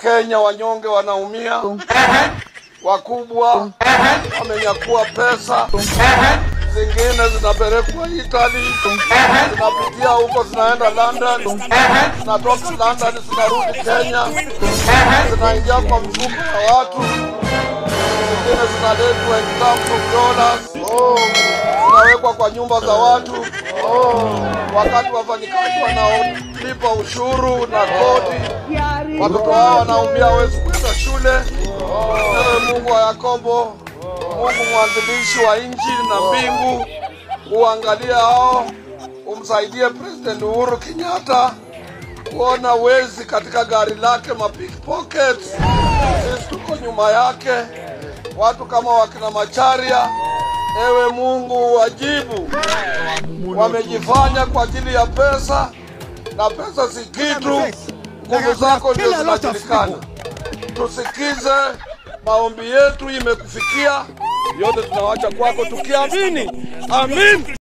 Kenya wanyonge wanaumia, wakubwa wamenyakua pesa, zingine zinapelekwa Italy, zinapitia huko zinaenda London, zinatoka London zinarudi Kenya, zinaingia kwa mfuko wa watu, zingine zinaletwa in terms of dollars, zinawekwa kwa nyumba za watu, wakati wafanyikazi wanaolipa ushuru na kodi, watoto wao wanaumia, hawezi kwenda shule. Ewe Mungu wa Yakobo, Mungu mwanzilishi wa nchi na mbingu, uangalie hao, umsaidie President Uhuru Kenyatta kuona wezi katika gari lake, ma pickpockets. Sisi tuko nyuma yake, watu kama wakina Macharia. Ewe Mungu wajibu, wamejifanya kwa ajili ya pesa, na pesa si kitu, nguvu zako ndio zinajulikana. Tusikize maombi yetu, imekufikia yote, tunawacha kwako tukiamini. Amin.